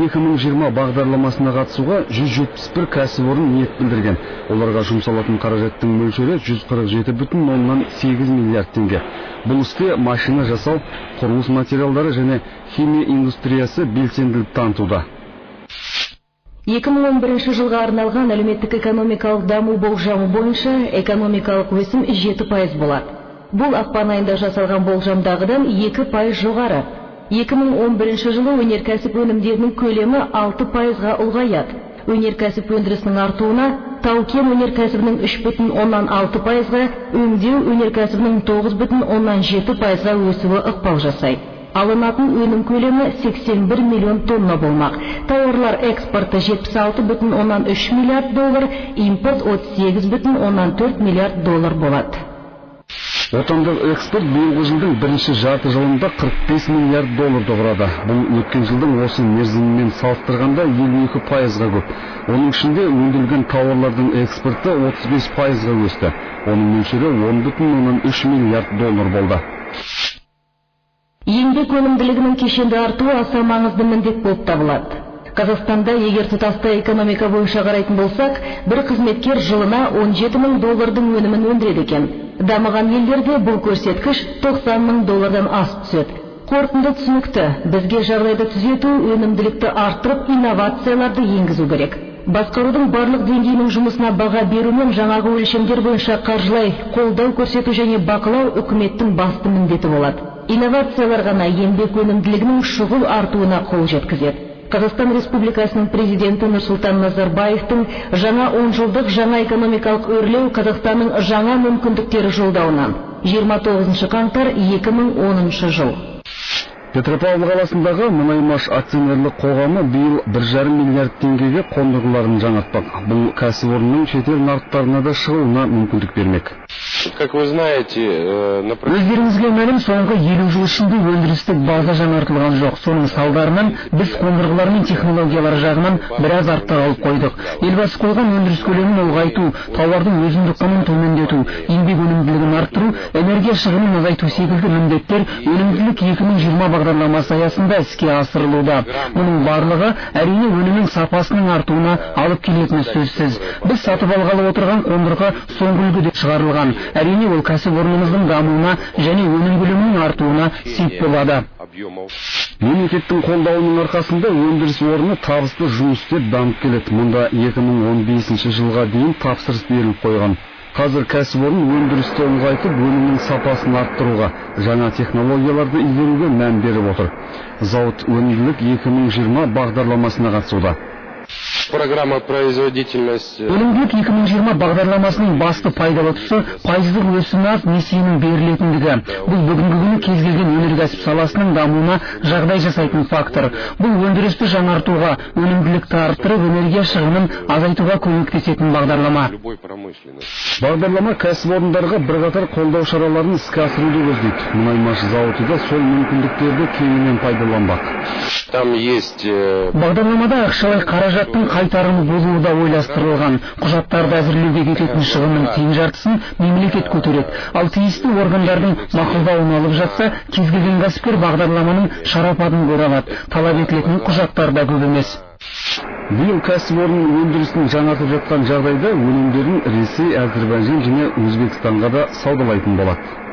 2020 бағдарламасына қатысуға 171 кәсіпорын ниет білдірген. Оларға жұмсалатын қаражаттың мөлшері 147,8 миллиард теңге. Бұл істе машина жасау, құрылыс материалдары және химия индустриясы белсенділік танытуда. 2011 жылға арналған әлеуметтік экономикалық даму болжамы бойынша экономикалық өсім 7% болады. Бұл ақпан айында жасалған болжамдағыдан 2% жоғары. 2011 жылы өнеркәсіп өнімдерінің көлемі 6%-ға ұлғаяды. Өнеркәсіп өндірісінің артуына тау-кен өнеркәсібінің 3,6%-ға, өңдеу өнеркәсібінің 9,7%-ға өсуі ықпал жасайды. Алынатын өнім көлемі 81 миллион тонна болмақ. Тауарлар экспорты 76,3 миллиард доллар, импорт 38,4 миллиард доллар болады. Отандық экспорт биылғы жылдың бірінші жарты жылында 45 миллиард долларды құрады. Бұл өткен жылдың осы мерзімімен салыстырғанда 52%-ға көп. Оның ішінде өндірілген тауарлардың экспорты 35%-ға өсті. Оның мөлшері 10,3 миллиард доллар болды. Еңбек өнімділігінің кешенді артуы аса маңызды міндет болып табылады. Қазақстанда егер тұтастай экономика бойынша қарайтын болсақ, бір қызметкер жылына 17 мың доллардың өнімін өндіреді екен. Дамыған елдерде бұл көрсеткіш 90 мың доллардан асып түседі. Қорытынды түсінікті. Бізге жағдайды түзету, өнімділікті арттырып, инновацияларды енгізу керек. Басқарудың барлық деңгейінің жұмысына баға беру мен жаңағы өлшемдер бойынша қаржылай қолдау көрсету және бақылау үкіметтің басты міндеті болады. Инновациялар ғана еңбек өнімділігінің шұғыл артуына қол жеткізеді. Қазақстан Республикасының президенті Нұрсұлтан Назарбаевтың жаңа 10 жылдық жаңа экономикалық өрлеу Қазақстанның жаңа мүмкіндіктері жолдауынан 29 қаңтар 2010 жыл. Петропавл қаласындағы Мұнаймаш акционерлік қоғамы биыл 1,5 миллиард теңгеге қондырғыларын жаңартпақ. Бұл кәсіпорынның шетел нарықтарына да шығуына мүмкіндік бермек. Как вы знаете, Өздеріңізге мәлім, соңғы 50 жыл ішінде өндірістік база жаңартылған жоқ. Соның салдарынан біз қондырғылар мен технологиялар жағынан біраз артта қалып қойдық. Елбасы қойған өндіріс көлемін ұлғайту, тауардың өзіндік құнын төмендету, еңбек өнімділігін арттыру, энергия шығынын азайту секілді міндеттер өнімділік 2020 бағдарламасы аясында іске асырылуда. Мұның барлығы әрине өнімнің сапасының артуына алып келетіні сөзсіз. Біз сатып алғалы отырған қондырғы соңғы үлгіде шығарылған. Әрине ол кәсіпорнымыздың дамуына және өнім көлемінің артуына сеп болады. Мемлекеттің қолдауының арқасында өндіріс орны табысты жұмыс істеп дамып келеді. Мұнда 2015 жылға дейін тапсырыс беріліп қойған. Қазір кәсіпорын өндірісті ұлғайтып, өнімнің сапасын арттыруға, жаңа технологияларды игеруге мән беріп отыр. Зауыт өнімділік 2020 бағдарламасына қатысуда. Программа производительность. Өнімділік 2020 бағдарламасының басты пайдалы тұсы пайыздық өсімі аз несиенің берілетіндігі. Бұл бүгінгі күні кез келген өнеркәсіп саласының дамуына жағдай жасайтын фактор. Бұл өндірісті жаңартуға, өнімділікті арттырып, энергия шығынын азайтуға көмектесетін бағдарлама. Любой промышленности. Бағдарлама кәсіпорындарға бірқатар қолдау шараларын іске асыруды көздейді. Мұнаймаш зауыты да сол мүмкіндіктерді кеңінен пайдаланбақ. Там есть Бағдарламада ақшалай қаражаттың қайтарымы болуы да ойластырылған. Құжаттарды әзірлеуге кететін шығынның тең жартысын мемлекет көтереді. Ал тиісті органдардың мақұлдауын алып жатса, кез келген кәсіпкер бағдарламаның шарапатын көре алады. Талап етілетін құжаттар да көп емес. Биыл кәсіпорын өндірісін жаңартып жатқан жағдайда өнімдерін Ресей, Әзірбайжан және Өзбекстанға да саудалайтын болады.